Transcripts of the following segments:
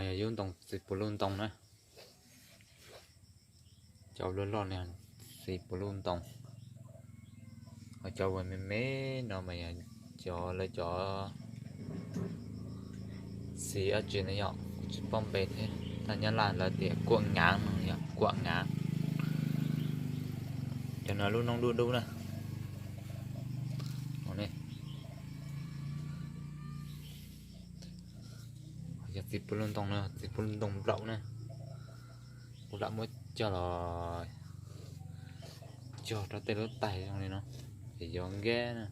Yog yub ntoo txiv puv luj ntoo na. Cov loj loj no txiv puv luj ntoo, ho cov uas me me no mas yog cov lawv cov txiv dab tsi no yom, kuv tsis paub npe thiab. Thaj nyab laj lawv tias kuam ngav no yom, kuam ngav. Cov no lub noob dub dub na. Yog txiv puv luj ntoo na, txiv puv luj ntoo nplaum na. Kuv lam muab cog los cog rau tej lub tais zoo li no, ces yuav nkeb na.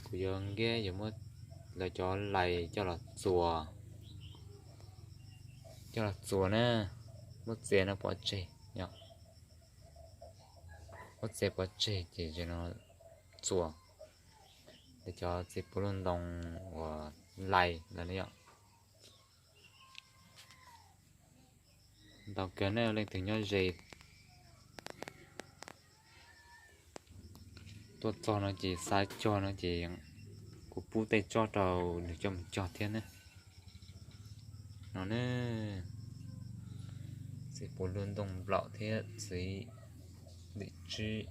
Kuv yuav nkeb, yuav muab lawv cov lais coj los txuas, coj los txuas na, muab txiav no pov tseg yom. Muab txiav pov tseg ces no txuas lawv cov txiv puv luj ntoo uas lais lawm na yom. Ntau kawg nej leej twg nyob ze tuaj txog no ces xav cog no ces kuv pub tej tsob rau nws coj mus cog thiab ne. No ne, txiv puv luj ntoo nplaum thiab txiv lim tsib.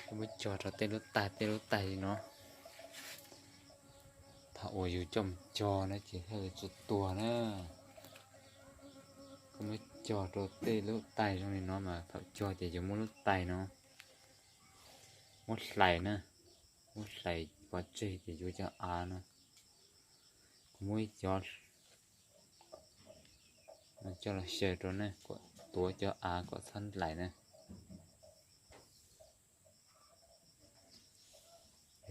Kuv muab cog rau tej lub tais tej lub tais li no. Thaum uas yus coj mus cog na ces thiaj li tsis tuag na. Kuv muab cog rau tej lub tais zoo li no mas thaum cog ces yus muab lub tais no muab hlais na, muab hlais pov tseg ces yuav cov av no. Kuv muab ib cov coj los xyaw rau ne, kom tuav cov av kom txhob nplaim na.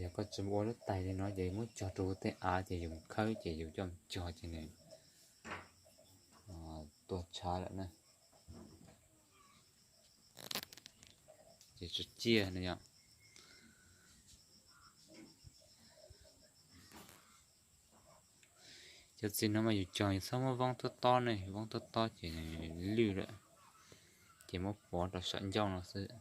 Yog koj tsis ua lub tais li no ces muab cog rau tej av ces yus khawb ces yus coj cog ces nws tuag tshav lawm na. Ces tsis ciaj no yom. Cov txiv no mas yus cog yus txhob muab voob tob tob ne, voob tob tob ces lwj lawm, ces muab pov rau saum ncauj no xwb.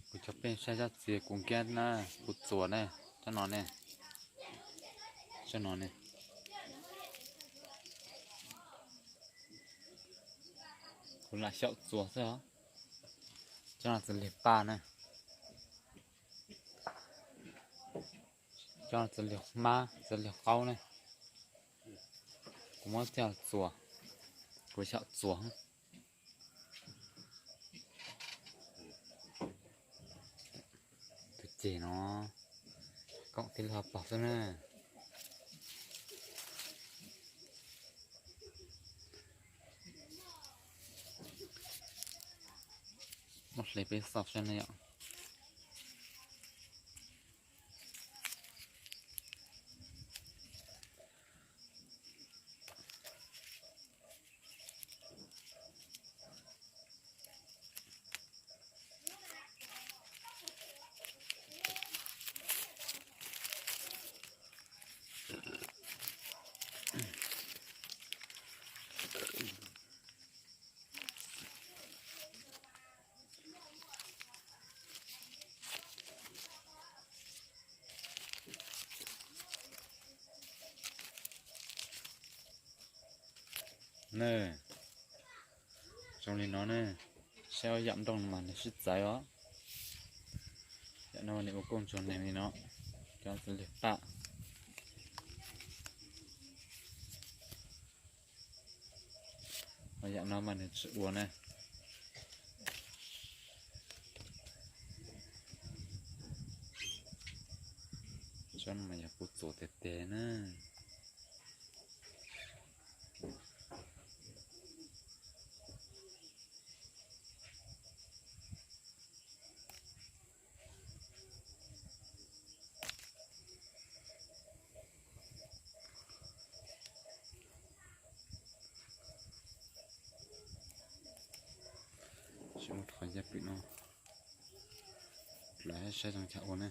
Kuv cov pej xeem tsob txiv kuv nkeb na, kuv txuas ne, tsob no ne, tsob no ne. Kuv lam xyaum txuas xwb os. Tsob no txiv liag paj na. Tsob no txiv liag hmab, txiv liag qaub ne. Kuv muab coj txuas, kuv xyaum txuas. Tus ceg no koom tij laug pog xwb na. Muab hle peb xauj saib na yom. Ne, zoo li no ne, saib yam nrooj no mas nws sib txawv os. Yam no nws ua koob tsuag neeg li no, cov txiv liag paj. Ho yam no mas nws tsis ua na. Tsob no mas yog kuv txuas tes tes na. Tsis muaj qhov ncaj pwm no, lawv saib zoo cas ua na.